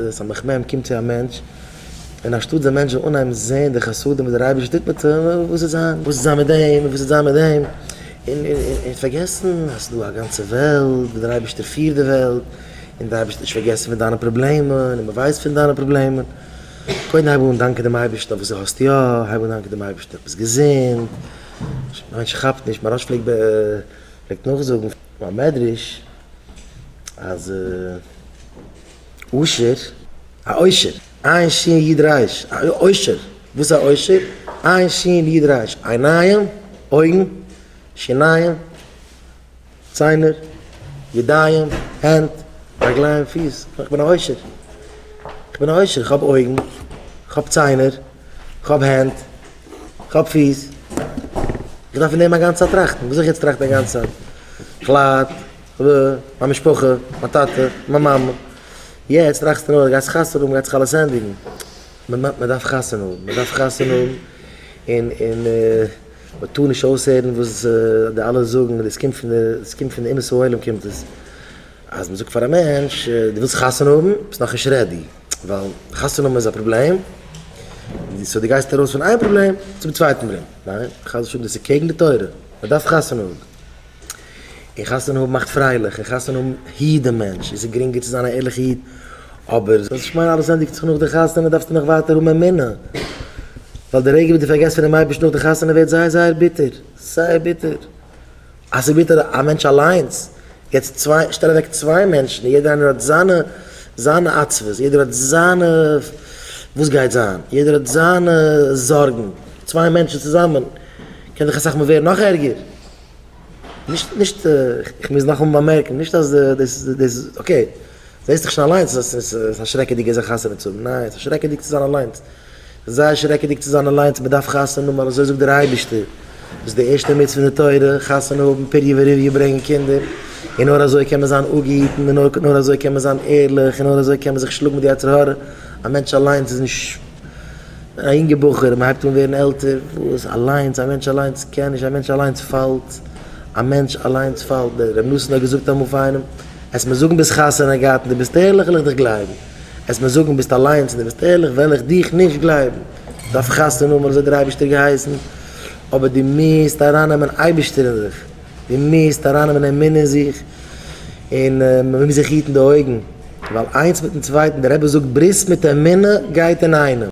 סמך מם קומט צו א מענטש, און אנשטאט דער מענטש זאל אנהייבן זען די חסדים וואס דער אייבערשטער טוט מיט אים, וואס וועט זיין, וואס וועט זיין מיט דעם, און וואס וועט זיין מיט דעם, און און פארגעסן אז ס'איז דא א גאנצע וועלט וואס דער אייבערשטער פירט די וועלט, און דער אייבערשטער האט נישט פארגעסן פון דיינע פראבלעמען, און מען ווייסט פון דיינע פראבלעמען. קודם הייב אן דאנקען דעם אייבערשטן אויף וואס דו האסט יא, הייב אן דאנקען דעם אייבערשטן ביסט געזונט, א מענטש כאפט נישט, מוהרא"ש פלעגט פלעגט נאכזאגן א מדרש אז עושר, א עושר, עין שין יוד ריש, א עושר, וואס איז א עושר? עין שין יוד ריש, עיניים, אויגן, שיניים, ציינער, ידיים, הענט, רגליים, פיס, איך בין א עושר, איך בין א עושר, איך האב אויגן, איך האב ציינער, איך האב הענט, איך האב פיס, איך דארף פון דעם א גאנצע צייט טראכטן, וואס זאל איך יעצט טראכטן א גאנצע צייט? איך לייד, מיין משפחה, מיין טאטע, מיין מאמע, יעצט טראכסטו נאר, גייסט חתונה האבן גייט זיך אלעס ענדיגן, מען דארף חתונה האבן, מען דארף חתונה האבן, און און. מען טאר נישט אויסהערן וואס די אלע זאגן, דאס קומט פון די, דאס קומט פון די אומות העולם קומט עס, אז מען זאגט פאר א מענטש, דו ווילסט חתונה האבן, ביסט נאכנישט ready, ווייל חתונה האבן איז א פראבלעם, so דו גייסט ארויס פון איין פראבלעם צום צווייטן פראבלעם, ניין, חס ושלום דאס איז קעגן די תורה, מען דארף חתונה האבן, און חתונה האבן מאכט פרייליך, און חתונה האבן היט דעם מענטש, עס איז גרינגער צו זיין א ערליכע איד, אבער זאלסט נישט מיינען אלעס ענדיגט זיך נאך די חתונה דארפסטו נאך ווייטער האבן אמונה, ווייל די רגע וואס דו פארגעסט פונעם אייבערשטן נאך די חתונה ווערט זייער זייער ביטער, זייער ביטער, אז ס'איז ביטער א מענטש אליינס, יעצט צוויי, שטעל אוועק צוויי מענטשן און יעדער איינער האט זיינע זיינע עצבות, יעדער האט זיינע וואס גייט זיין, יעדער האט זיינע זארגן, צוויי מענטשן צוזאמען קען דאך אסאך מאל ווערן נאך ערגער. נישט נישט איך מוז נאכאמאל באמערקן נישט אז דאס דאס okay זעסט דאך שוין אליינס אז עס איז א שרעקעדיגע זאך חתונה צו האבן, ניין עס איז שרעקעדיג צו זיין אליינס, זייער שרעקעדיג צו זיין אליינס, מען דארף חתונה האבן ווייל אזוי זאגט דער אייבערשטער, דאס איז די ערשטע מצוה אין די תורה, חתונה האבן, פריה ורביה, ברענגען קינדער, און נאר אזוי קען מען זיין אפגעהיטן, און נאר אזוי קען מען זיין ערליך, און נאר אזוי קען מען זיך שלאגן מיט די יצר הרע, א מענטש אליינס איז נישט. א יונגע בחור, מען הייבט אן ווערן עלטער, וואס אליינס, א מענטש אליינס קען נישט, א מענטש אליינס פאלט, א מענטש אליינס פאלט, דער רבי נתן האט געזאגט אמאל פאר איינעם, עסט מיר זאגן ביסט חתונה געהאט און דו ביסט ערליך וועל איך דיך גלייבן, עסט מיר זאגן ביסט אליינס און דו ביסט ערליך וועל איך דיך נישט גלייבן, דארף חתונה האבן אזוי האט דער אייבערשטער געהייסן, אבער דו מוזט ארייננעמען אייבערשטער אין זיך, דו מוזט ארייננעמען אמונה אין זיך, און מען מוז זיך היטן די אויגן, ווייל איינס מיטן צווייטן, דער רבי זאגט ברית מיט אמונה גייט אינאיינעם.